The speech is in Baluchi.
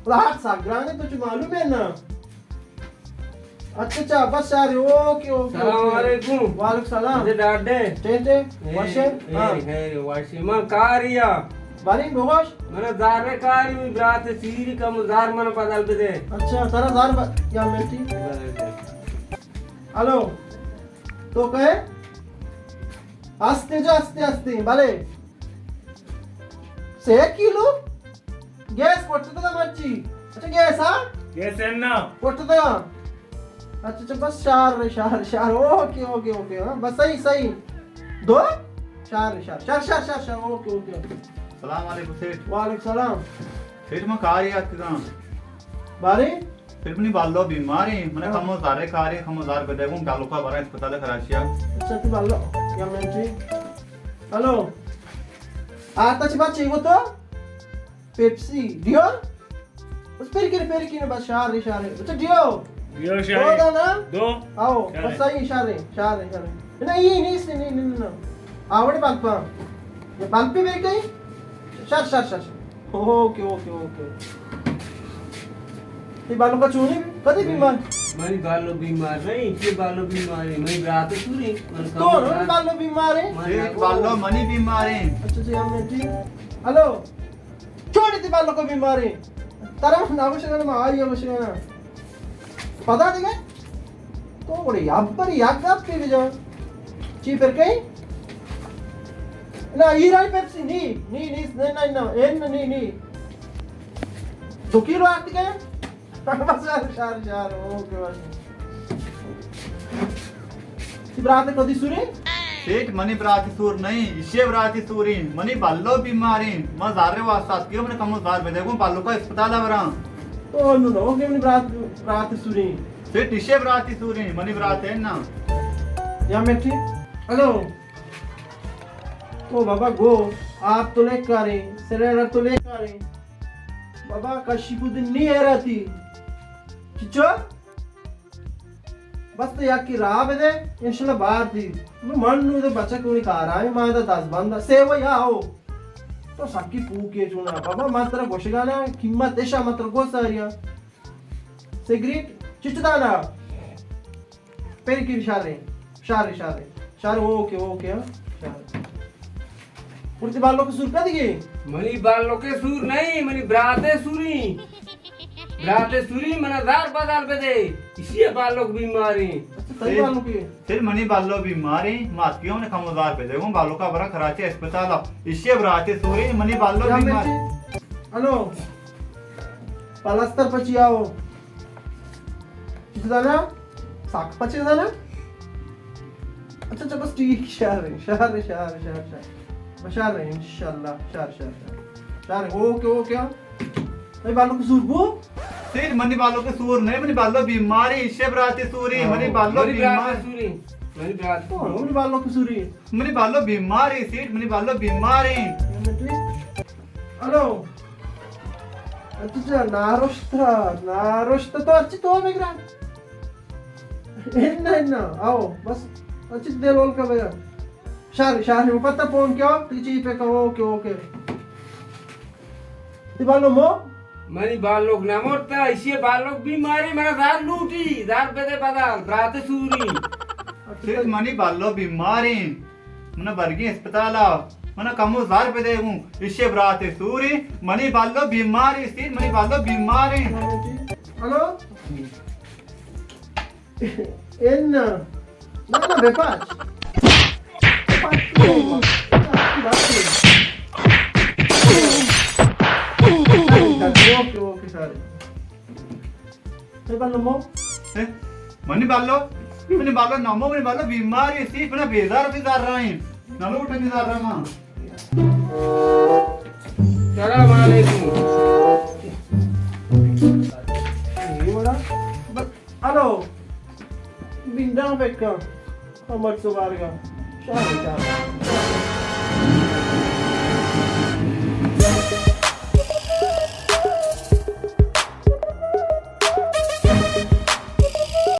پلاٹ سک گران اِنت، تو چی معلوم اِنت نا؟ اچھا، اچھا، بس شر، اوکے، اوکے، سلام اوکے۔ علیکم۔ وعلیکم سلام۔ اچھا، ڈاڈے۔ ٹھیک، ٹھیک۔ اے، وش ئے؟ اے، ہاں۔ اے، وش ئے۔ من کاریا۔ باریں بگوش۔ من زر کاری، منی برات سوری، کمو زر من بدل بدے۔ اچھا، ترا زر ب-، یا ملتی؟ ہلو۔ تو کئے؟ ہستے جو ہستے ہستے، بلے۔ سے کلو؟ گیس کٹتگ مرچی۔ اچھا، گیس، ہاں؟ گیس اِنت نا۔ کٹتگ۔ اچھا، اچھا، بس شر، شر، شر۔ اوکے، اوکے، اوکے، ہاں، بس صحیح، صحیح۔ دو؟ شر، شر، شر، شر، شر، شر، اوکے، اوکے، اوکے۔ سلام علیکم سیٹھ۔ وعلیکم سلام۔ سیٹھ، من کاری اتکگاں۔ باریں؟ سیٹھ، منی بالو بیماریں، من ہاں۔ کمو زر کاری، کمو زر بدے گوں، بالو کا برا اسپتال کراچی آ۔ اچھا، تئی بالو، یا منٹے۔ ہلو۔ آرتا چی بات چی گو تو؟ Pepsi, due? بس پر کن، پر کن، بس شر، شر۔ اچھا، ڈیو؟ ڈیو شر۔ دو دانا؟ دو۔ آؤ، شر۔ بس صحیح، شر، شر، شر۔ نہ، یہ نہیں، نہیں، نہیں، نہیں، نہیں۔ آوڑے بلپا۔ یہ بلپی بھی کہیں؟ شر، شر، شر، شر۔ Okay, okay, okay. تئی بالو کا چونی؟ کدی بیمار؟ منی بالو بیمار نہیں، یہ بالو بیمار ہے، منی برات سوری، من تو کمو نہ برات۔ بالو بیمار ہے؟ من ایک بالو منی بیمار ہے۔ اچھا، اچھا، ہم نے ٹھیک۔ ہلو۔ چونی تئی بالو کا بیمار ہے؟ ترا نہ گوشگا نا، ما آئی گوشگا نا۔ پدا دیگه؟ تو گڑا یک بر یک گپ بجن۔ چی پر کئی؟ نا، ایرانی پیپسی نی، نی، نی، نی، نی، نی، این نی، نی۔ دو کیلو آرتی کئے؟ بس شر، شر، شر، اوکے، بس۔ تئی برات کدی سوری؟ سیٹھ، منی برات سور نہیں، ایشی برات سوری۔ منی بلو بیماری، ما زارے واسطہ اتکی، من کمو زار بدے گوں، بلو کا اسپتال برا۔ تو نو نو کہ منی برات، برات سوری۔ سیٹھ، ایشی برات سوری، منی برات ہے نا۔ یا میں ٹھیک۔ ہلو۔ او بابا گو، آپ تو لے کاریں، سلینڈر تو لے کاریں۔ بابا کشی پودی نی ایراتی۔ چچو؟ بس تو یکی راہ بدے، انشاءاللہ بار دی۔ من نو دے بچک اونی کار آئے، ما دا دست بند۔ سیو یا او۔ تو سکی پوکے چونا۔ بابا ما ترا گوشگا نا، قیمت اشا ما ترا گو ساریا۔ سگریٹ، چچ دانا۔ پیر کی شارے، شارے، شارے۔ شارے، اوکے، اوکے، ہاں، شارے۔ اور تئی بالو کے سور کدی گے؟ منی بالو کے سور نہیں، منی براتے سوری۔ براتے سوری، منا زار بدل بدے۔ ایشی بالو بیماری۔ اچھا، تئی بالو کے؟ سیٹھ، منی بالو بیماری، مات کیوں نے کمو زار بدے گوں، بالو کا برا کراچی اسپتال۔ ایشی براتے سوری، منی بالو بیماری۔ ہلو، پلستر پچی آؤ۔ چیز دانا؟ ساک پچے دانا؟ اچھا، اچھا، بس ٹھیک، شر، شر، شر، شر، شر۔ بس شر، انشاءاللہ، شر، شر، شر۔ شر، اوکے، اوکے۔ منی بالو کے سور بو؟ سیٹھ، منی بالو کے سور نہیں، منی بالو بیماری، ایشی براتے سوری، ہاں، منی بالو منی برات بیمار۔ سوری، منی برات۔ او، منی بالو کے سوری۔ منی بالو بیماری، سیٹھ، منی بالو بیماری۔ ہلو۔ اچھا، نارشتا، نارشتا تو اچھی تو بگرا۔ انا، انا، آؤ، بس، اچھی دل اول کا بگرا۔ شر، شر، پتہ فون کیا، تئی چی پہ کہو، اوکے، اوکے۔ تئی بالو مو؟ منی بالوک نہ مرتا، ایشی بالوک بیماری، منا زار لوٹی، زار بدے بدل، برات سوری۔ سیٹھ، منی بالو بیماری۔ منا برگی اسپتالا، منا کمو زار بدے گوں، ایشی برات سوری، منی بالو بیماری، سیٹھ، منی بالو بیماری۔ ہلو؟ انا۔ نہ، نہ، بے پاچ۔ بے پاچ۔ اوکے، اوکے، سارے۔ تئی بالو مو؟ اے؟ منی بالو؟ منی بالو نمو، منی بالو بیماری، سیٹھ، منا بیزار، بیزار رہا ہیں۔ نلوٹ بیزار رہا۔ سلام علیکم۔ ہلو۔ بنداں پکا۔ امر سوارگا۔ شاہ، شاہ۔